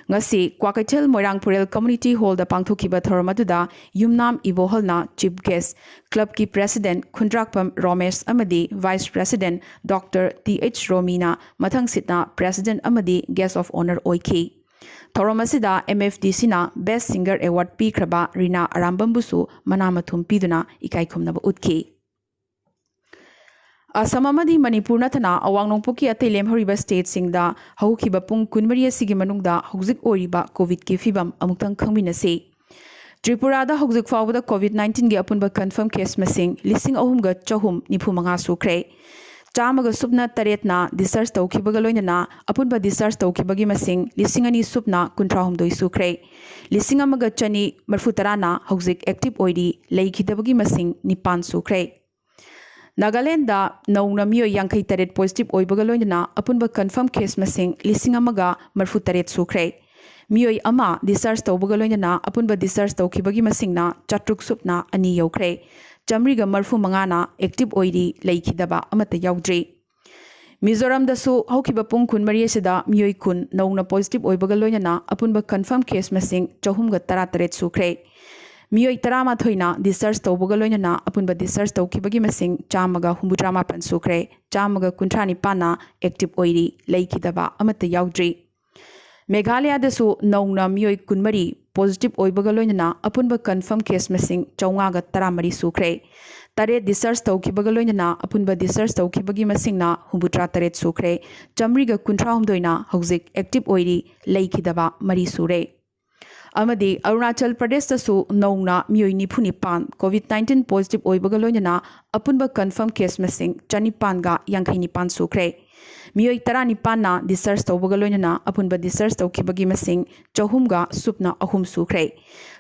ꯉꯁꯤ ꯀ꯭ꯋꯥꯀꯩꯊꯦꯜ ꯃꯣꯏꯔꯥꯡ ꯄꯨꯔꯦꯜ ꯀꯝꯃ꯭ꯌꯨꯅꯤꯇꯤ ꯍꯣꯜꯗ ꯄꯥꯡꯊꯣꯛꯈꯤꯕ ꯊꯧꯔꯝ ꯑꯗꯨꯗ ꯌꯨꯝꯅꯥꯝ ꯏꯕꯣꯍꯜꯅ ꯆꯤꯐ ꯒꯦꯁ, ꯀ꯭ꯂꯕꯀꯤ ꯄ꯭ꯔꯦꯁꯤꯗꯦꯟꯠ ꯈꯨꯟꯗ꯭ꯔꯥꯛꯄꯝ ꯔꯣꯃꯦꯁ ꯑꯃꯗꯤ vice president doctor T H ꯔꯣꯃꯤꯅ ꯃꯊꯪꯁꯤꯠꯅ ꯄ꯭ꯔꯦꯁꯤꯗꯦꯟꯠ ꯑꯃꯗꯤ ꯒꯦꯁ ꯑꯣꯐ ꯑꯣꯅꯔ ꯑꯣꯏꯈꯤ꯫ ꯊꯧꯔꯝ ꯑꯁꯤꯗ ꯑꯦꯝ ꯑꯦꯐ ꯗꯤ ꯁꯤꯅ ꯕꯦꯁ ꯁꯤꯡꯒꯔ ꯑꯦꯋꯥꯔꯗ ꯄꯤꯈ꯭ꯔꯕ ꯔꯤꯅꯥ ꯑꯔꯥꯝꯕꯝꯕꯨꯁꯨ ꯃꯅꯥ ꯃꯊꯨꯝ ꯄꯤꯗꯨꯅ ꯏꯀꯥꯏ ꯈꯨꯝꯅꯕ ꯎꯠꯈꯤ꯫ ꯑꯁꯥꯝ ꯑꯃꯗꯤ ꯃꯅꯤꯄꯨꯔ ꯅꯠꯇꯅ ꯑꯋꯥꯡ ꯅꯣꯡꯄꯣꯛꯀꯤ ꯑꯇꯩ ꯂꯦꯝꯍꯧꯔꯤꯕ ꯁ꯭ꯇꯦꯠꯁꯤꯡꯗ ꯍꯧꯈꯤꯕ ꯄꯨꯡ ꯀꯨꯟꯃꯔꯤ ꯑꯁꯤꯒꯤ ꯃꯅꯨꯡꯗ ꯍꯧꯖꯤꯛ ꯑꯣꯏꯔꯤꯕ ꯀꯣꯚꯤꯗꯀꯤ ꯐꯤꯕꯝ ꯑꯃꯨꯛꯇꯪ ꯈꯪꯃꯤꯟꯅꯁꯤ꯫ ꯇ꯭ꯔꯤꯄꯨꯔꯥꯗ ꯍꯧꯖꯤꯛ ꯐꯥꯎꯕꯗ ꯀꯣꯚꯤꯗ ꯅꯥꯏꯟꯇꯤꯟꯒꯤ ꯑꯄꯨꯟꯕ ꯀꯟꯐꯔꯝ ꯀꯦꯁ ꯃꯁꯤꯡ ꯂꯤꯁꯤꯡ ꯑꯍꯨꯝꯒ ꯆꯍꯨꯝ ꯅꯤꯐꯨ ꯃꯉꯥ ꯁꯨꯈ꯭ꯔꯦ꯫ ꯆꯥꯝꯃꯒ ꯁꯨꯞꯅ ꯇꯔꯦꯠꯅ ꯗꯤꯁꯆꯥꯔꯖ ꯇꯧꯈꯤꯕꯒ ꯂꯣꯏꯅꯅ ꯑꯄꯨꯟꯕ ꯗꯤꯁꯆꯥꯔꯖ ꯇꯧꯈꯤꯕꯒꯤ ꯃꯁꯤꯡ ꯂꯤꯁꯤꯡ ꯑꯅꯤ ꯁꯨꯞꯅ ꯀꯨꯟꯊ꯭ꯔꯥ ꯍꯨꯝꯗꯣꯏ ꯁꯨꯈ꯭ꯔꯦ꯫ ꯂꯤꯁꯤꯡ ꯑꯃꯒ ꯆꯅꯤ ꯃꯔꯤꯐꯨ ꯇꯔꯥꯅ ꯍꯧꯖꯤꯛ ꯑꯦꯛꯇꯤꯚ ꯑꯣꯏꯔꯤ, ꯂꯩꯈꯤꯗꯕꯒꯤ ꯃꯁꯤꯡ ꯅꯤꯄꯥꯟ ꯁꯨꯈ꯭ꯔꯦ꯫ ꯅꯥꯒꯥꯂꯦꯟꯗ ꯅꯧꯅ ꯃꯤꯑꯣꯏ ꯌꯥꯡꯈꯩ ꯇꯔꯦꯠ ꯄꯣꯖꯤꯇꯤꯚ ꯑꯣꯏꯕꯒ ꯂꯣꯏꯅꯅ ꯑꯄꯨꯟꯕ ꯀꯟꯐꯔꯝ ꯀꯦꯁ ꯃꯁꯤꯡ ꯂꯤꯁꯤꯡ ꯑꯃꯒ ꯃꯔꯤꯐꯨ ꯇꯔꯦꯠ ꯁꯨꯈ꯭ꯔꯦ꯫ ꯃꯤꯑꯣꯏ ꯑꯃ ꯗꯤꯁꯆꯥꯔꯖ ꯇꯧꯕꯒ ꯂꯣꯏꯅꯅ ꯑꯄꯨꯟꯕ ꯗꯤꯁꯆꯥꯔꯖ ꯇꯧꯈꯤꯕꯒꯤ ꯃꯁꯤꯡꯅ ꯆꯥꯇ꯭ꯔꯨꯛ ꯁꯨꯞꯅ ꯑꯅꯤ ꯌꯧꯈ꯭ꯔꯦ꯫ ꯆꯥꯃꯔꯤꯒ ꯃꯔꯤꯐꯨ ꯃꯉꯥꯅ ꯑꯦꯛꯇꯤꯚ ꯑꯣꯏꯔꯤ, ꯂꯩꯈꯤꯗꯕ ꯑꯃꯠꯇ ꯌꯥꯎꯗ꯭ꯔꯤ꯫ ꯃꯤꯖꯣꯔꯥꯝꯗꯁꯨ ꯍꯧꯈꯤꯕ ꯄꯨꯡ ꯀꯨꯟꯃꯔꯤ ꯑꯁꯤꯗ ꯃꯤꯑꯣꯏ ꯀꯨꯟ ꯅꯧꯅ ꯄꯣꯖꯤꯇꯤꯚ ꯑꯣꯏꯕꯒ ꯂꯣꯏꯅꯅ ꯑꯄꯨꯟꯕ ꯀꯟꯐꯔꯝ ꯀꯦꯁ ꯃꯁꯤꯡ ꯆꯍꯨꯝꯒ ꯇꯔꯥꯇꯔꯦꯠ ꯁꯨꯈ꯭ꯔꯦ꯫ ꯃꯤꯑꯣꯏ ꯇꯔꯥꯃꯥꯊꯣꯏꯅ ꯗꯤꯁꯆꯥꯔꯖ ꯇꯧꯕꯒ ꯂꯣꯏꯅꯅ ꯑꯄꯨꯟꯕ ꯗꯤꯁꯆꯥꯔꯖ ꯇꯧꯈꯤꯕꯒꯤ ꯃꯁꯤꯡ ꯆꯥꯝꯃꯒ ꯍꯨꯝꯐꯨꯇꯔꯥꯃꯥꯄꯟ ꯁꯨꯈ꯭ꯔꯦ꯫ ꯆꯥꯝꯃꯒ ꯀꯨꯟꯊ꯭ꯔꯥ ꯅꯤꯄꯥꯟꯅ ꯑꯦꯛꯇꯤꯚ ꯑꯣꯏꯔꯤ, ꯂꯩꯈꯤꯗꯕ ꯑꯃꯠꯇ ꯌꯥꯎꯗ꯭ꯔꯤ꯫ ꯃꯦꯘꯥꯂꯌꯥꯗꯁꯨ ꯅꯧꯅ ꯃꯤꯑꯣꯏ ꯀꯨꯟꯃꯔꯤ ꯄꯣꯖꯤꯇꯤꯚ ꯑꯣꯏꯕꯒ ꯂꯣꯏꯅꯅ ꯑꯄꯨꯟꯕ ꯀꯟꯐꯔꯝ ꯀꯦꯁ ꯃꯁꯤꯡ ꯆꯥꯝꯃꯉꯥꯒ ꯇꯔꯥꯃꯔꯤ ꯁꯨꯈ꯭ꯔꯦ꯫ ꯇꯔꯦꯠ ꯗꯤꯁꯆꯥꯔꯖ ꯇꯧꯈꯤꯕꯒ ꯂꯣꯏꯅꯅ ꯑꯄꯨꯟꯕ ꯗꯤꯁꯆꯥꯔꯖ ꯇꯧꯈꯤꯕꯒꯤ ꯃꯁꯤꯡꯅ ꯍꯨꯝꯐꯨꯇꯔꯥ ꯇꯔꯦꯠ ꯁꯨꯈ꯭ꯔꯦ꯫ ꯆꯥꯃꯔꯤꯒ ꯀꯨꯟꯊ꯭ꯔꯥ ꯍꯨꯝꯗꯣꯏꯅ ꯍꯧꯖꯤꯛ ꯑꯦꯛꯇꯤꯚ ꯑꯣꯏꯔꯤ, ꯂꯩꯈꯤꯗꯕ ꯃꯔꯤ ꯁꯨꯔꯦ꯫ ꯑꯃꯗꯤ ꯑꯔꯨꯅꯥꯆꯜ ꯄ꯭ꯔꯗꯦꯁꯇꯁꯨ ꯅꯧꯅ ꯃꯤꯑꯣꯏ ꯅꯤꯐꯨ ꯅꯤꯄꯥꯟ COVID nineteen positive ꯑꯣꯏꯕꯒ ꯂꯣꯏꯅꯅ ꯑꯄꯨꯟꯕ confirm case ꯃꯁꯤꯡ ꯆꯅꯤꯄꯥꯟꯒ ꯌꯥꯡꯈꯩ ꯅꯤꯄꯥꯟ ꯁꯨꯈ꯭ꯔꯦ꯫ ꯃꯤꯑꯣꯏ ꯇꯔꯥꯅꯤꯄꯥꯟꯅ discharge ꯇꯧꯕꯒ ꯂꯣꯏꯅꯅ ꯑꯄꯨꯟꯕ discharge ꯇꯧꯈꯤꯕꯒꯤ ꯃꯁꯤꯡ ꯆꯍꯨꯝꯒ ꯁꯨꯞꯅ ꯑꯍꯨꯝ ꯁꯨꯈ꯭ꯔꯦ꯫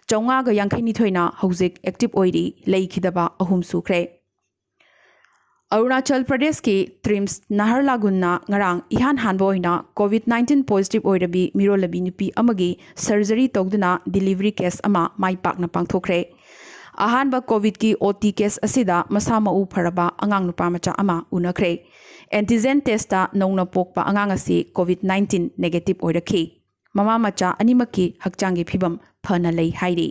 ꯆꯥꯝꯃꯉꯥꯒ ꯌꯥꯡꯈꯩꯅꯤꯊꯣꯏꯅ ꯍꯧꯖꯤꯛ active ꯑꯣꯏꯔꯤ, ꯂꯩꯈꯤꯗꯕ ꯑꯍꯨꯝ ꯁꯨꯈ꯭ꯔꯦ꯫ ꯑꯔꯨꯅꯥꯆꯜ ꯄ꯭ꯔꯗꯦꯁꯀꯤ TRIMS ꯅꯍꯔꯂꯥꯒꯨꯟꯅ ꯉꯔꯥꯡ ꯏꯍꯥꯟ ꯍꯥꯟꯕ ꯑꯣꯏꯅ COVID nineteen positive ꯑꯣꯏꯔꯕꯤ ꯃꯤꯔꯣꯜꯂꯕꯤ ꯅꯨꯄꯤ ꯑꯃꯒꯤ surgery ꯇꯧꯗꯨꯅ delivery case ꯑꯃ ꯃꯥꯏ ꯄꯥꯛꯅ ꯄꯥꯡꯊꯣꯛꯈ꯭ꯔꯦ꯫ ꯑꯍꯥꯟꯕ COVIDꯀꯤ OT case ꯑꯁꯤꯗ ꯃꯁꯥ ꯃꯎ ꯐꯔꯕ ꯑꯉꯥꯡ ꯅꯨꯄꯥ ꯃꯆꯥ ꯑꯃ ꯎꯅꯈ꯭ꯔꯦ꯫ Antigen testꯇ ꯅꯧꯅ ꯄꯣꯛꯄ ꯑꯉꯥꯡ ꯑꯁꯤ COVID nineteen negative ꯑꯣꯏꯔꯛꯈꯤ꯫ ꯃꯃꯥ ꯃꯆꯥ ꯑꯅꯤꯃꯛꯀꯤ ꯍꯛꯆꯥꯡꯒꯤ ꯐꯤꯕꯝ ꯐꯅ ꯂꯩ ꯍꯥꯏꯔꯤ꯫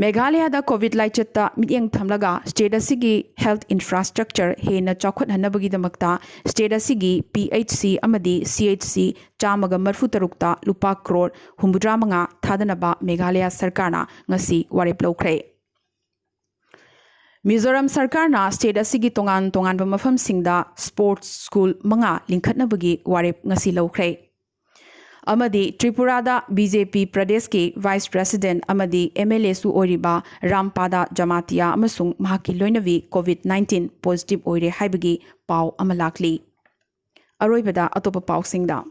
ꯃꯦꯘꯥꯂꯌꯥꯗ COVID ꯂꯥꯏꯆꯠꯇ ꯃꯤꯠꯌꯦꯡ ꯊꯝꯂꯒ state ꯑꯁꯤꯒꯤ health infrastructure ꯍꯦꯟꯅ ꯆꯥꯎꯈꯠꯍꯟꯅꯕꯒꯤꯗꯃꯛꯇ state ꯑꯁꯤꯒꯤ PHC ꯑꯃꯗꯤ CHC ꯆꯥꯝꯃꯒ ꯃꯔꯤꯐꯨ ꯇꯔꯨꯛꯇ ꯂꯨꯄꯥ ꯀ꯭ꯔꯣꯔ ꯍꯨꯝꯐꯨꯇꯔꯥ ꯃꯉꯥ ꯊꯥꯗꯅꯕ ꯃꯦꯘꯥꯂꯌꯥ ꯁꯔꯀꯥꯔꯅ ꯉꯁꯤ ꯋꯥꯔꯦꯞ ꯂꯧꯈ꯭ꯔꯦ꯫ ꯃꯤꯖꯣꯔꯥꯝ ꯁꯔꯀꯥꯔꯅ state ꯑꯁꯤꯒꯤ ꯇꯣꯉꯥꯟ ꯇꯣꯉꯥꯟꯕ ꯃꯐꯝꯁꯤꯡꯗ sports school ꯃꯉꯥ ꯂꯤꯡꯈꯠꯅꯕꯒꯤ ꯋꯥꯔꯦꯞ ꯉꯁꯤ ꯂꯧꯈ꯭ꯔꯦ꯫ ꯑꯃꯗꯤ ꯇ꯭ꯔꯤꯄꯨꯔꯥꯗ BJP ꯄ꯭ꯔꯗꯦꯁꯀꯤ vice president ꯑꯃꯗꯤ MLAꯁꯨ ꯑꯣꯏꯔꯤꯕ ꯔꯥꯝꯄꯥꯗꯥ ꯖꯃꯥꯇꯤꯌꯥ ꯑꯃꯁꯨꯡ ꯃꯍꯥꯛꯀꯤ ꯂꯣꯏꯅꯕꯤ COVID nineteen positive ꯑꯣꯏꯔꯦ ꯍꯥꯏꯕꯒꯤ ꯄꯥꯎ ꯑꯃ ꯂꯥꯛꯂꯤ꯫ ꯑꯔꯣꯏꯕꯗ ꯑꯇꯣꯞꯄ ꯄꯥꯎꯁꯤꯡꯗ꯫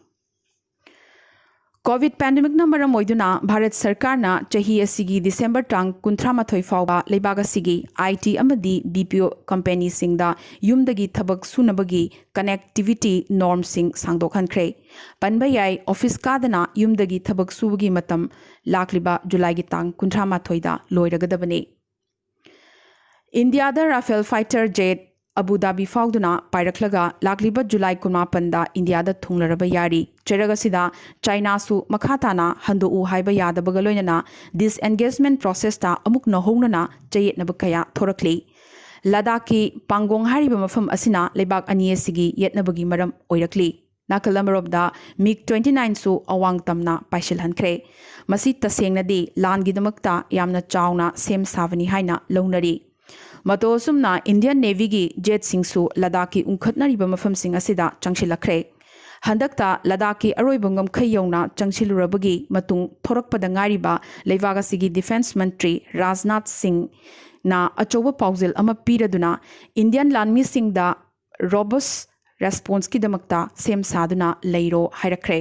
COVID pandemicꯅ ꯃꯔꯝ ꯑꯣꯏꯗꯨꯅ ꯚꯥꯔꯠ ꯁꯔꯀꯥꯔꯅ ꯆꯍꯤ ꯑꯁꯤꯒꯤ ꯗꯤꯁꯦꯝꯕꯔ ꯇꯥꯡ ꯀꯨꯟꯊ꯭ꯔꯥ ꯃꯥꯊꯣꯏ ꯐꯥꯎꯕ ꯂꯩꯕꯥꯛ ꯑꯁꯤꯒꯤ IT ꯑꯃꯗꯤ BPO companyꯁꯤꯡꯗ ꯌꯨꯝꯗꯒꯤ ꯊꯕꯛ ꯁꯨꯅꯕꯒꯤ connectivity normꯁꯤꯡ ꯁꯥꯡꯗꯣꯛꯍꯟꯈ꯭ꯔꯦ꯫ ꯄꯟꯕ ꯌꯥꯏ, office ꯀꯥꯗꯅ ꯌꯨꯝꯗꯒꯤ ꯊꯕꯛ ꯁꯨꯕꯒꯤ ꯃꯇꯝ ꯂꯥꯛꯂꯤꯕ ꯖꯨꯂꯥꯏꯒꯤ ꯇꯥꯡ ꯀꯨꯟꯊ꯭ꯔꯥ ꯃꯥꯊꯣꯏꯗ ꯂꯣꯏꯔꯒꯗꯕꯅꯤ꯫ ꯏꯟꯗꯤꯌꯥꯗ Rafale fighter jet ꯑꯕꯨ ꯙꯥꯕꯤ ꯐꯥꯎꯗꯨꯅ ꯄꯥꯏꯔꯛꯂꯒ ꯂꯥꯛꯂꯤꯕ ꯖꯨꯂꯥꯏ ꯀꯨꯟꯃꯥꯄꯟꯗ ꯏꯟꯗꯤꯌꯥꯗ ꯊꯨꯡꯂꯔꯕ ꯌꯥꯔꯤ꯫ ꯆꯩꯔꯛ ꯑꯁꯤꯗ ꯆꯥꯏꯅꯥꯁꯨ ꯃꯈꯥ ꯇꯥꯅ ꯍꯟꯗꯣꯛꯎ ꯍꯥꯏꯕ ꯌꯥꯗꯕꯒ ꯂꯣꯏꯅꯅ disengagement processꯇ ꯑꯃꯨꯛ ꯅꯧꯍꯧꯅꯅ ꯆꯌꯦꯠꯅꯕ ꯀꯌꯥ ꯊꯣꯔꯛꯂꯤ꯫ ꯂꯗꯥꯈꯀꯤ ꯄꯥꯡꯒꯣꯡ ꯍꯥꯏꯔꯤꯕ ꯃꯐꯝ ꯑꯁꯤꯅ ꯂꯩꯕꯥꯛ ꯑꯅꯤ ꯑꯁꯤꯒꯤ ꯌꯦꯠꯅꯕꯒꯤ ꯃꯔꯝ ꯑꯣꯏꯔꯛꯂꯤ꯫ ꯅꯥꯀꯜ ꯑꯃꯔꯣꯝꯗ MiG twenty nineꯁꯨ ꯑꯋꯥꯡ ꯇꯝꯅ ꯄꯥꯏꯁꯤꯜꯍꯟꯈ꯭ꯔꯦ꯫ ꯃꯁꯤ ꯇꯁꯦꯡꯅꯗꯤ ꯂꯥꯟꯒꯤꯗꯃꯛꯇ ꯌꯥꯝꯅ ꯆꯥꯎꯅ ꯁꯦꯝ ꯁꯥꯕꯅꯤ ꯍꯥꯏꯅ ꯂꯧꯅꯔꯤ꯫ ꯃꯇꯧ ꯑꯁꯨꯝꯅ Indian Navyꯒꯤ jetꯁꯤꯡꯁꯨ ꯂꯗꯥꯈꯀꯤ ꯎꯪꯈꯠꯅꯔꯤꯕ ꯃꯐꯝꯁꯤꯡ ꯑꯁꯤꯗ ꯆꯪꯁꯤꯜꯂꯛꯈ꯭ꯔꯦ꯫ ꯍꯟꯗꯛꯇ ꯂꯗꯥꯈꯀꯤ ꯑꯔꯣꯏꯕ ꯉꯝꯈꯩ ꯌꯧꯅ ꯆꯪꯁꯤꯜꯂꯨꯔꯕꯒꯤ ꯃꯇꯨꯡ ꯊꯣꯔꯛꯄꯗ ꯉꯥꯏꯔꯤꯕ ꯂꯩꯕꯥꯛ ꯑꯁꯤꯒꯤ ꯗꯤꯐꯦꯟꯁ ꯃꯟꯇ꯭ꯔꯤ ꯔꯥꯖꯅꯥꯊ ꯁꯤꯡꯅ ꯑꯆꯧꯕ ꯄꯥꯎꯖꯦꯜ ꯑꯃ ꯄꯤꯔꯗꯨꯅ ꯏꯟꯗꯤꯌꯟ ꯂꯥꯟꯃꯤꯁꯤꯡꯗ ꯔꯣꯕꯁ ꯔꯦꯁꯄꯣꯟꯁꯀꯤꯗꯃꯛꯇ ꯁꯦꯝ ꯁꯥꯗꯨꯅ ꯂꯩꯔꯣ ꯍꯥꯏꯔꯛꯈ꯭ꯔꯦ꯫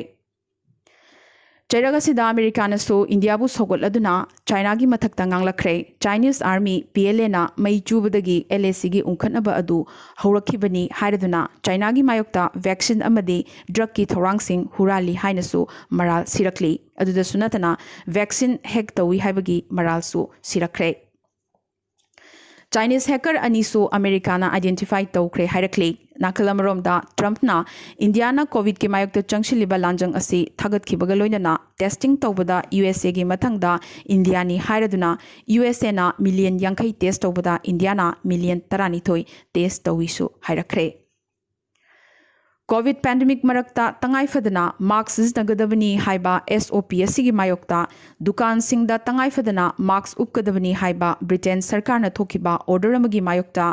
ꯆꯩꯔꯛ ꯑꯁꯤꯗ ꯑꯃꯦꯔꯤꯀꯥꯅꯁꯨ ꯏꯟꯗꯤꯌꯥꯕꯨ ꯁꯧꯒꯠꯂꯗꯨꯅ ꯆꯥꯏꯅꯥꯒꯤ ꯃꯊꯛꯇ ꯉꯥꯡꯂꯛꯈ꯭ꯔꯦ꯫ ꯆꯥꯏꯅꯤꯁ ꯑꯥꯔꯃꯤ ꯄꯤ ꯑꯦꯜ ꯑꯦꯅ ꯃꯩ ꯆꯨꯕꯗꯒꯤ ꯑꯦꯜ ꯑꯦ ꯁꯤꯒꯤ ꯎꯪꯈꯠꯅꯕ ꯑꯗꯨ ꯍꯧꯔꯛꯈꯤꯕꯅꯤ ꯍꯥꯏꯔꯗꯨꯅ ꯆꯥꯏꯅꯥꯒꯤ ꯃꯥꯌꯣꯛꯇ ꯚꯦꯛꯁꯤꯟ ꯑꯃꯗꯤ ꯗ꯭ꯔꯒꯀꯤ ꯊꯧꯔꯥꯡꯁꯤꯡ ꯍꯨꯔꯥꯜꯂꯤ ꯍꯥꯏꯅꯁꯨ ꯃꯔꯥꯜ ꯁꯤꯔꯛꯂꯤ꯫ ꯑꯗꯨꯗꯁꯨ ꯅꯠꯇꯅ ꯚꯦꯛꯁꯤꯟ ꯍꯦꯛ ꯇꯧꯏ ꯍꯥꯏꯕꯒꯤ ꯃꯔꯥꯜꯁꯨ ꯁꯤꯔꯛꯈ꯭ꯔꯦ꯫ ꯆꯥꯏꯅꯤꯁ ꯍꯦꯀꯔ ꯑꯅꯤꯁꯨ ꯑꯃꯦꯔꯤꯀꯥꯅ ꯑꯥꯏꯗꯦꯟꯇꯤꯐꯥꯏ ꯇꯧꯈ꯭ꯔꯦ ꯍꯥꯏꯔꯛꯂꯤ꯫ ꯅꯥꯀꯜ ꯑꯃꯔꯣꯝꯗ ꯇ꯭ꯔꯝꯞꯅ ꯏꯟꯗꯤꯌꯥꯅ ꯀꯣꯚꯤꯗꯀꯤ ꯃꯥꯌꯣꯛꯇ ꯆꯪꯁꯤꯜꯂꯤꯕ ꯂꯥꯟꯖꯪ ꯑꯁꯤ ꯊꯥꯒꯠꯈꯤꯕꯒ ꯂꯣꯏꯅꯅ ꯇꯦꯁꯇꯤꯡ ꯇꯧꯕꯗ ꯌꯨ ꯑꯦꯁ ꯑꯦꯒꯤ ꯃꯊꯪꯗ ꯏꯟꯗꯤꯌꯥꯅꯤ ꯍꯥꯏꯔꯗꯨꯅ ꯌꯨ ꯑꯦꯁ ꯑꯦꯅ ꯃꯤꯂꯤꯌꯟ ꯌꯥꯡꯈꯩ ꯇꯦꯁ ꯇꯧꯕꯗ ꯏꯟꯗꯤꯌꯥꯅ ꯃꯤꯂꯤꯌꯟ ꯇꯔꯥꯅꯤꯊꯣꯏ ꯇꯦꯁ ꯇꯧꯏꯁꯨ ꯍꯥꯏꯔꯛꯈ꯭ꯔꯦ꯫ ꯀꯣꯚꯤꯗ ꯄꯦꯟꯗꯦꯃꯤꯛ ꯃꯔꯛꯇ ꯇꯉꯥꯏ ꯐꯗꯅ ꯃꯥꯛꯁ ꯁꯤꯖꯤꯟꯅꯒꯗꯕꯅꯤ ꯍꯥꯏꯕ ꯑꯦꯁ ꯑꯣ ꯄꯤ ꯑꯁꯤꯒꯤ ꯃꯥꯌꯣꯛꯇ ꯗꯨꯀꯥꯟꯁꯤꯡꯗ ꯇꯉꯥꯏ ꯐꯗꯅ ꯃꯥꯛꯁ ꯎꯞꯀꯗꯕꯅꯤ ꯍꯥꯏꯕ ꯕ꯭ꯔꯤꯇꯦꯟ ꯁꯔꯀꯥꯔꯅ ꯊꯣꯛꯈꯤꯕ ꯑꯣꯔꯗꯔ ꯑꯃꯒꯤ ꯃꯥꯌꯣꯛꯇ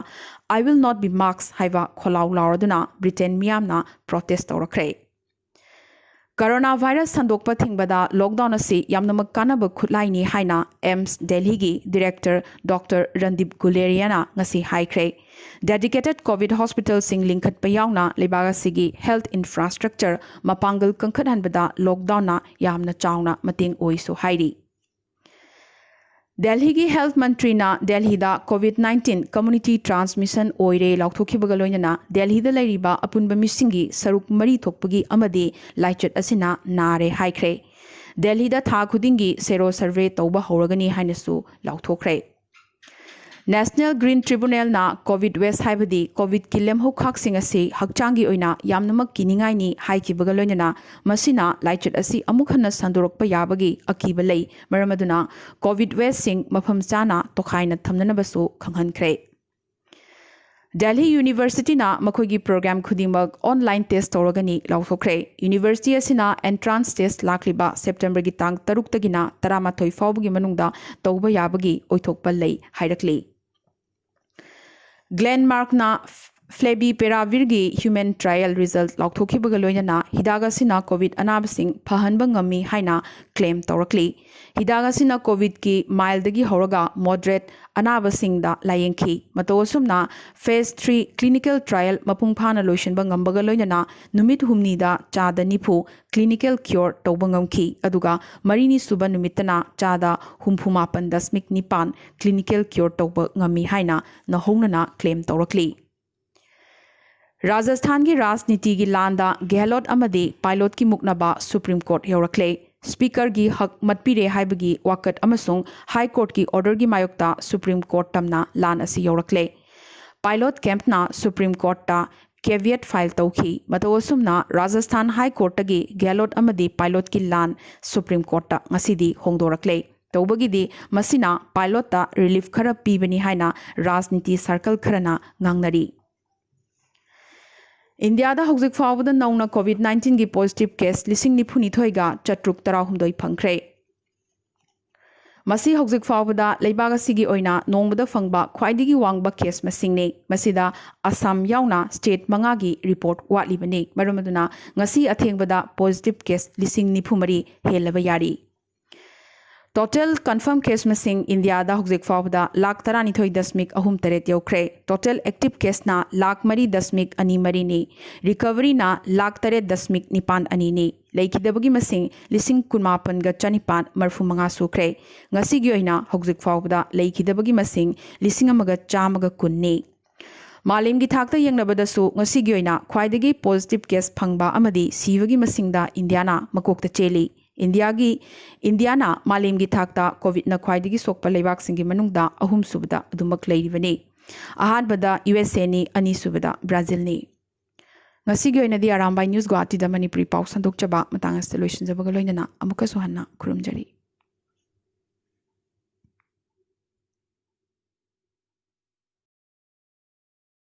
"I will not be mask" ꯍꯥꯏꯕ ꯈꯣꯜꯂꯥꯎ ꯂꯥꯎꯔꯗꯨꯅ ꯕ꯭ꯔꯤꯇꯦꯟ ꯃꯤꯌꯥꯝꯅ ꯄ꯭ꯔꯣꯇꯦꯁ ꯇꯧꯔꯛꯈ꯭ꯔꯦ꯫ ꯀꯣꯔꯣꯅꯥ ꯚꯥꯏꯔꯁ ꯁꯟꯗꯣꯛꯄ ꯊꯤꯡꯕꯗ ꯂꯣꯛꯗꯥꯎꯟ ꯑꯁꯤ ꯌꯥꯝꯅꯃꯛ ꯀꯥꯟꯅꯕ ꯈꯨꯠꯂꯥꯏꯅꯤ ꯍꯥꯏꯅ ꯑꯦꯝꯁ ꯗꯦꯜꯍꯤꯒꯤ ꯗꯤꯔꯦꯛꯇꯔ ꯗꯣꯛꯇꯔ ꯔꯟꯗꯤꯞ ꯒꯨꯂꯦꯔꯤꯌꯥꯅ ꯉꯁꯤ ꯍꯥꯏꯈ꯭ꯔꯦ꯫ ꯗꯦꯗꯤꯀꯦꯇꯦꯗ ꯀꯣꯚꯤꯗ ꯍꯣꯁꯄꯤꯇꯥꯜꯁꯤꯡ ꯂꯤꯡꯈꯠꯄ ꯌꯥꯎꯅ ꯂꯩꯕꯥꯛ ꯑꯁꯤꯒꯤ ꯍꯦꯜꯊ ꯏꯟꯐ꯭ꯔꯥꯁ꯭ꯇ꯭ꯔꯛꯆꯔ ꯃꯄꯥꯡꯒꯜ ꯀꯟꯈꯠꯍꯟꯕꯗ ꯂꯣꯛꯗꯥꯎꯟꯅ ꯌꯥꯝꯅ ꯆꯥꯎꯅ ꯃꯇꯦꯡ ꯑꯣꯏꯁꯨ ꯍꯥꯏꯔꯤ꯫ ꯗꯦꯜꯍꯤꯒꯤ ꯍꯦꯜꯊ ꯃꯟꯇ꯭ꯔꯤꯅ ꯗꯦꯜꯍꯤꯗ ꯀꯣꯚꯤꯗ ꯅꯥꯏꯟꯇꯤꯟ ꯀꯝꯃ꯭ꯌꯨꯅꯤꯇꯤ ꯇ꯭ꯔꯥꯟꯁꯃꯤꯁꯟ ꯑꯣꯏꯔꯦ ꯂꯥꯎꯊꯣꯛꯈꯤꯕꯒ ꯂꯣꯏꯅꯅ ꯗꯦꯜꯍꯤꯗ ꯂꯩꯔꯤꯕ ꯑꯄꯨꯟꯕ ꯃꯤꯁꯤꯡꯒꯤ ꯁꯔꯨꯛ ꯃꯔꯤ ꯊꯣꯛꯄꯒꯤ ꯑꯃꯗꯤ ꯂꯥꯏꯆꯠ ꯑꯁꯤꯅ ꯅꯥꯔꯦ ꯍꯥꯏꯈ꯭ꯔꯦ꯫ ꯗꯦꯜꯍꯤꯗ ꯊꯥ ꯈꯨꯗꯤꯡꯒꯤ ꯁꯦꯔꯣ ꯁꯔꯚꯦ ꯇꯧꯕ ꯍꯧꯔꯒꯅꯤ ꯍꯥꯏꯅꯁꯨ ꯂꯥꯎꯊꯣꯛꯈ꯭ꯔꯦ꯫ ꯅꯦꯁꯅꯦꯜ ꯒ꯭ꯔꯤꯟ ꯇ꯭ꯔꯤꯕꯨꯅꯦꯜꯅ ꯀꯣꯚꯤꯗ ꯋꯦꯁ ꯍꯥꯏꯕꯗꯤ ꯀꯣꯚꯤꯗꯀꯤ ꯂꯦꯝꯍꯧꯈꯥꯛꯁꯤꯡ ꯑꯁꯤ ꯍꯛꯆꯥꯡꯒꯤ ꯑꯣꯏꯅ ꯌꯥꯝꯅꯃꯛ ꯀꯤꯅꯤꯡꯉꯥꯏꯅꯤ ꯍꯥꯏꯈꯤꯕꯒ ꯂꯣꯏꯅꯅ ꯃꯁꯤꯅ ꯂꯥꯏꯆꯠ ꯑꯁꯤ ꯑꯃꯨꯛ ꯍꯟꯅ ꯁꯟꯗꯣꯔꯛꯄ ꯌꯥꯕꯒꯤ ꯑꯀꯤꯕ ꯂꯩ꯫ ꯃꯔꯝ ꯑꯗꯨꯅ ꯀꯣꯚꯤꯗ ꯋꯦꯁꯁꯤꯡ ꯃꯐꯝ ꯆꯥꯅ ꯇꯣꯈꯥꯏꯅ ꯊꯝꯅꯅꯕꯁꯨ ꯈꯪꯍꯟꯈ꯭ꯔꯦ꯫ ꯗꯦꯜꯍꯤ ꯌꯨꯅꯤꯚꯔꯁꯤꯇꯤꯅ ꯃꯈꯣꯏꯒꯤ ꯄ꯭ꯔꯣꯒ꯭ꯔꯥꯝ ꯈꯨꯗꯤꯡꯃꯛ ꯑꯣꯟꯂꯥꯏꯟ ꯇꯦꯁ ꯇꯧꯔꯒꯅꯤ ꯂꯥꯎꯊꯣꯛꯈ꯭ꯔꯦ꯫ ꯌꯨꯅꯤꯚꯔꯁꯤꯇꯤ ꯑꯁꯤꯅ ꯑꯦꯟꯇ꯭ꯔꯥꯟꯁ ꯇꯦꯁ ꯂꯥꯛꯂꯤꯕ ꯁꯦꯞꯇꯦꯝꯕꯔꯒꯤ ꯇꯥꯡ ꯇꯔꯨꯛꯇꯒꯤꯅ ꯇꯔꯥꯃꯥꯊꯣꯏ ꯐꯥꯎꯕꯒꯤ ꯃꯅꯨꯡꯗ ꯇꯧꯕ ꯌꯥꯕꯒꯤ ꯑꯣꯏꯊꯣꯛꯄ ꯂꯩ ꯍꯥꯏꯔꯛꯂꯤ꯫ ꯒ꯭ꯂꯦꯟꯃꯥꯔꯛꯅ ꯐ꯭ꯂꯦꯕꯤꯄꯦꯔꯥꯚꯤꯔꯒꯤ ꯍ꯭ꯌꯨꯃꯦꯟ ꯇ꯭ꯔꯥꯏꯌꯦꯜ ꯔꯤꯖꯜꯠ ꯂꯥꯎꯊꯣꯛꯈꯤꯕꯒ ꯂꯣꯏꯅꯅ ꯍꯤꯗꯥꯛ ꯑꯁꯤꯅ ꯀꯣꯚꯤꯗ ꯑꯅꯥꯕꯁꯤꯡ ꯐꯍꯟꯕ ꯉꯝꯃꯤ ꯍꯥꯏꯅ ꯀ꯭ꯂꯦꯝ ꯇꯧꯔꯛꯂꯤ꯫ ꯍꯤꯗꯥꯛ ꯑꯁꯤꯅ ꯀꯣꯚꯤꯗꯀꯤ ꯃꯥꯏꯜꯗꯒꯤ ꯍꯧꯔꯒ ꯃꯣꯗꯔꯦꯠ ꯑꯅꯥꯕꯁꯤꯡꯗ ꯂꯥꯌꯦꯡꯈꯤ꯫ ꯃꯇꯧ ꯑꯁꯨꯝꯅ ꯐꯦꯖ ꯊ꯭ꯔꯤ ꯀ꯭ꯂꯤꯅꯤꯀꯦꯜ ꯇ꯭ꯔꯥꯏꯌꯦꯜ ꯃꯄꯨꯡ ꯐꯥꯅ ꯂꯣꯏꯁꯤꯟꯕ ꯉꯝꯕꯒ ꯂꯣꯏꯅꯅ ꯅꯨꯃꯤꯠ ꯍꯨꯝꯅꯤꯗ ꯆꯥꯗ ꯅꯤꯐꯨ ꯀ꯭ꯂꯤꯅꯤꯀꯦꯜ ꯀ꯭ꯌꯣꯔ ꯇꯧꯕ ꯉꯝꯈꯤ, ꯑꯗꯨꯒ ꯃꯔꯤꯅꯤ ꯁꯨꯕ ꯅꯨꯃꯤꯠꯇꯅ ꯆꯥꯗ ꯍꯨꯝꯐꯨ ꯃꯥꯄꯟ ꯗꯁꯃꯤꯛ ꯅꯤꯄꯥꯟ ꯀ꯭ꯂꯤꯅꯤꯀꯦꯜ ꯀ꯭ꯌꯣꯔ ꯇꯧꯕ ꯉꯝꯃꯤ ꯍꯥꯏꯅ ꯅꯧꯍꯧꯅꯅ ꯀ꯭ꯂꯦꯝ ꯇꯧꯔꯛꯂꯤ꯫ ꯔꯥꯖꯁꯊꯥꯟꯒꯤ ꯔꯥꯖꯅꯤꯇꯤꯒꯤ ꯂꯥꯟꯗ ꯒꯦꯍꯂꯣꯠ ꯑꯃꯗꯤ ꯄꯥꯏꯂꯣꯠꯀꯤ ꯃꯨꯛꯅꯕ ꯁꯨꯄ꯭ꯔꯤꯝ ꯀꯣꯔꯠ ꯌꯧꯔꯛꯂꯦ꯫ ꯁ꯭ꯄꯤꯀꯔꯒꯤ ꯍꯛ ꯃꯠꯄꯤꯔꯦ ꯍꯥꯏꯕꯒꯤ ꯋꯥꯀꯠ ꯑꯃꯁꯨꯡ ꯍꯥꯏ ꯀꯣꯔꯠꯀꯤ ꯑꯣꯔꯗꯔꯒꯤ ꯃꯥꯌꯣꯛꯇ ꯁꯨꯄ꯭ꯔꯤꯝ ꯀꯣꯔꯠ ꯇꯝꯅ ꯂꯥꯟ ꯑꯁꯤ ꯌꯧꯔꯛꯂꯦ꯫ ꯄꯥꯏꯂꯣꯠ ꯀꯦꯝꯞꯅ ꯁꯨꯄ꯭ꯔꯤꯝ ꯀꯣꯔꯠꯇ ꯀꯦꯚꯤꯌꯦꯠ ꯐꯥꯏꯜ ꯇꯧꯈꯤ꯫ ꯃꯇꯧ ꯑꯁꯨꯝꯅ ꯔꯥꯖꯁꯊꯥꯟ ꯍꯥꯏ ꯀꯣꯔꯠꯇꯒꯤ ꯒꯦꯍꯂꯣꯠ ꯑꯃꯗꯤ ꯄꯥꯏꯂꯣꯠꯀꯤ ꯂꯥꯟ ꯁꯨꯄ꯭ꯔꯤꯝ ꯀꯣꯔꯠꯇ ꯉꯁꯤꯗꯤ ꯍꯣꯡꯗꯣꯔꯛꯂꯦ꯫ ꯇꯧꯕꯒꯤꯗꯤ ꯃꯁꯤꯅ ꯄꯥꯏꯂꯣꯠꯇ ꯔꯤꯂꯤꯐ ꯈꯔ ꯄꯤꯕꯅꯤ ꯍꯥꯏꯅ ꯔꯥꯖꯅꯤꯇꯤ ꯁꯔꯀꯜ ꯈꯔꯅ ꯉꯥꯡꯅꯔꯤ꯫ ꯏꯟꯗꯤꯌꯥꯗ ꯍꯧꯖꯤꯛ ꯐꯥꯎꯕꯗ ꯅꯧꯅ ꯀꯣꯚꯤꯗ ꯅꯥꯏꯟꯇꯤꯟꯒꯤ ꯄꯣꯖꯤꯇꯤꯚ ꯀꯦꯁ ꯂꯤꯁꯤꯡ ꯅꯤꯐꯨꯅꯤꯊꯣꯏꯒ ꯆꯥꯇ꯭ꯔꯨꯛ ꯇꯔꯥꯍꯨꯝꯗꯣꯏ ꯐꯪꯈ꯭ꯔꯦ꯫ ꯃꯁꯤ ꯍꯧꯖꯤꯛ ꯐꯥꯎꯕꯗ ꯂꯩꯕꯥꯛ ꯑꯁꯤꯒꯤ ꯑꯣꯏꯅ ꯅꯣꯡꯃꯗ ꯐꯪꯕ ꯈ꯭ꯋꯥꯏꯗꯒꯤ ꯋꯥꯡꯕ ꯀꯦꯁ ꯃꯁꯤꯡꯅꯤ꯫ ꯃꯁꯤꯗ ꯑꯁꯥꯝ ꯌꯥꯎꯅ ꯁ꯭ꯇꯦꯠ ꯃꯉꯥꯒꯤ ꯔꯤꯄꯣꯔꯠ ꯋꯥꯠꯂꯤꯕꯅꯤ꯫ ꯃꯔꯝ ꯑꯗꯨꯅ ꯉꯁꯤ ꯑꯊꯦꯡꯕꯗ ꯄꯣꯖꯤꯇꯤꯚ ꯀꯦꯁ ꯂꯤꯁꯤꯡ ꯅꯤꯐꯨ ꯃꯔꯤ ꯍꯦꯜꯂꯕ ꯌꯥꯔꯤ꯫ ꯇꯣꯇꯦꯜ ꯀꯟꯐꯥꯔꯝ ꯀꯦꯁ ꯃꯁꯤꯡ ꯏꯟꯗꯤꯌꯥꯗ ꯍꯧꯖꯤꯛ ꯐꯥꯎꯕꯗ ꯂꯥꯈ ꯇꯔꯥꯅꯤꯊꯣꯏ ꯗꯁꯃꯤꯛ ꯑꯍꯨꯝ ꯇꯔꯦꯠ ꯌꯧꯈ꯭ꯔꯦ꯫ ꯇꯣꯇꯦꯜ ꯑꯦꯛꯇꯤꯚ ꯀꯦꯁꯅ ꯂꯥꯈ ꯃꯔꯤ ꯗꯁꯃꯤꯛ ꯑꯅꯤ ꯃꯔꯤꯅꯤ꯫ ꯔꯤꯀꯚꯔꯤꯅ ꯂꯥꯈ ꯇꯔꯦꯠ ꯗꯁꯃꯤꯛ ꯅꯤꯄꯥꯟ ꯑꯅꯤꯅꯤ꯫ ꯂꯩꯈꯤꯗꯕꯒꯤ ꯃꯁꯤꯡ ꯂꯤꯁꯤꯡ ꯀꯨꯟꯃꯥꯄꯟꯒ ꯆꯅꯤꯄꯥꯟ ꯃꯔꯤꯐꯨ ꯃꯉꯥ ꯁꯨꯈ꯭ꯔꯦ꯫ ꯉꯁꯤꯒꯤ ꯑꯣꯏꯅ ꯍꯧꯖꯤꯛ ꯐꯥꯎꯕꯗ ꯂꯩꯈꯤꯗꯕꯒꯤ ꯃꯁꯤꯡ ꯂꯤꯁꯤꯡ ꯑꯃꯒ ꯆꯥꯝꯃꯒ ꯀꯨꯟꯅꯤ꯫ ꯃꯥꯂꯦꯝꯒꯤ ꯊꯥꯛꯇ ꯌꯦꯡꯅꯕꯗꯁꯨ ꯉꯁꯤꯒꯤ ꯑꯣꯏꯅ ꯈ꯭ꯋꯥꯏꯗꯒꯤ ꯄꯣꯖꯤꯇꯤꯚ ꯀꯦꯁ ꯐꯪꯕ ꯑꯃꯗꯤ ꯁꯤꯕꯒꯤ ꯃꯁꯤꯡꯗ ꯏꯟꯗꯤꯌꯥꯅ ꯃꯀꯣꯛꯇ ꯆꯦꯜꯂꯤ꯫ ꯏꯟꯗꯤꯌꯥꯒꯤ, ꯏꯟꯗꯤꯌꯥꯅ ꯃꯥꯂꯦꯝꯒꯤ ꯊꯥꯛꯇ ꯀꯣꯚꯤꯗꯅ ꯈ꯭ꯋꯥꯏꯗꯒꯤ ꯁꯣꯛꯄ ꯂꯩꯕꯥꯛꯁꯤꯡꯒꯤ ꯃꯅꯨꯡꯗ ꯑꯍꯨꯝꯁꯨꯕꯗ ꯑꯗꯨꯃꯛ ꯂꯩꯔꯤꯕꯅꯤ꯫ ꯑꯍꯥꯟꯕꯗ ꯌꯨ ꯑꯦꯁ ꯑꯦꯅꯤ, ꯑꯅꯤꯁꯨꯕꯗ ꯕ꯭ꯔꯥꯖꯤꯜꯅꯤ꯫ ꯉꯁꯤꯒꯤ ꯑꯣꯏꯅꯗꯤ ꯑꯔꯥꯝꯕꯥꯏ ꯅ꯭ꯌꯨꯁ ꯒꯨꯋꯥꯍꯥꯇꯤꯗ ꯃꯅꯤꯄꯨꯔꯤ ꯄꯥꯎ ꯁꯟꯗꯣꯛꯆꯕ ꯃꯇꯥꯡ ꯑꯁꯤꯗ ꯂꯣꯏꯁꯤꯟꯖꯕꯒ ꯂꯣꯏꯅꯅ ꯑꯃꯨꯛꯀꯁꯨ ꯍꯟꯅ ꯈꯨꯔꯨꯝꯖꯔꯤ꯫